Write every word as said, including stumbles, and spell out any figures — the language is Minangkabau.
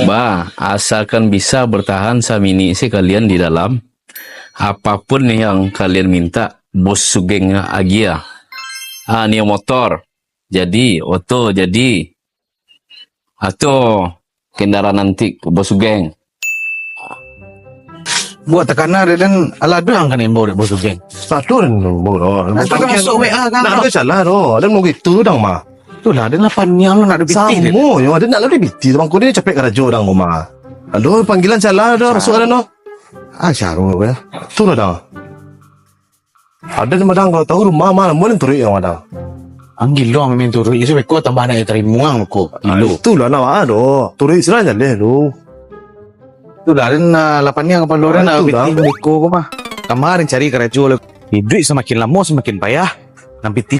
Bah, asalkan bisa bertahan saminik se kalian di dalam, apapun yang kalian minta, Bos Sugeng agiah. Ah, nio motor jadi, oto jadi, atau kendaraan antik, Bos Sugeng. Buek takana dek den, alah ado ang ka imbau dek Bos Sugeng. Satu den imbau doh. Nah, tu kan masuk W A kan. Nah, tu salah doh. Den mau gitu dang mah. Tu lah, den lah paniang nak ado pitih dek. Samo yo, den nak ado pitih tu, mangko den capek karajo dang ko mah. Ado panggilan salah doh, masuk ado no. Ah, saru ko yo. Tu lah dang. Ado den madang kalau tahu rumah mah, namuah den turuik yo madang. Ang gilo main turuik, isu beko tambah nak tarimo ang ko. Gilo. Tu lah nak doh. Turuik salah jaleh tu. Tu lah, den, ah, lah paniang kapalo den, ah, tu lah. Pitih Beko ko mah. Kamarin cari karajo lah. Iduik samakin lamo samakin payah. Nan pitih